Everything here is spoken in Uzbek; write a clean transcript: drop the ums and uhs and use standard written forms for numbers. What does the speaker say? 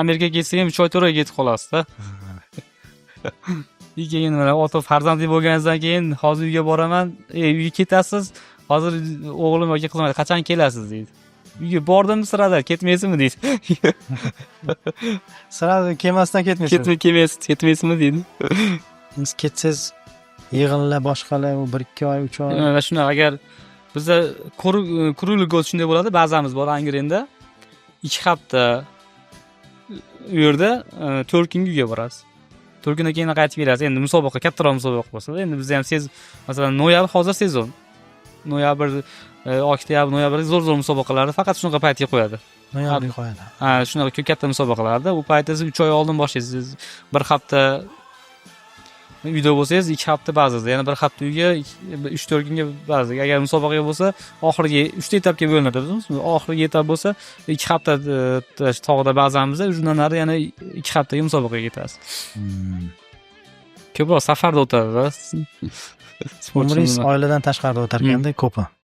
Amerikaga ketsak ham 3 oy, 4 oyga ketib qolasizda. И keyin mana ota farzandli bo'lganingizdan keyin hozir uyga boraman, uyga ketasiz, hozir o'g'lim yoki qizim "Qachon kelasiz?" deydi. Uyga bordim, сразу "Ketmaysizmi?" deydi. Сразу kelmasdan ketmaysiz. Ketmay, kelmaysiz, ketmaysizmi deydi. Siz ketsangiz, yig'inlar, boshqalar, u 1-2 oy, 3 oy. Mana shunaqa. Agar bizda круглый год shunday bo'ladi, bazamiz bor Angrenda, 2 hafta u yerda, 4 kunga uyga borasiz, 4 kundan keyin qaytib kelasiz. Endi musobaqa, kattaroq musobaqa bo'lsa, endi bizda ham masalan, noyabr, hozir sezon, noyabr, oktyabr, noyabrda zo'r zo'r musobaqalarni faqat shunaqa paytga qo'yadi. Noyabrga qo'yadi. Ha, shunaqa katta musobaqalarda u paytda siz 3 oy oldin boshlaysiz. Bir hafta uyda bo'lsangiz, 2 hafta bazada, yana bir hafta uyga, 3-4 kunga bazaga. Agar musobaqa bo'lsa, oxirgi uchta etapga bo'linadi. Oxirgi etap bo'lsa, 2 hafta tog'da bazamizda, undan nari yana 2 haftaga musobaqaga ketasiz. Ko'proq safarda o'tadida. Umringiz oiladan tashqarida o'tar ekanda ko'pi.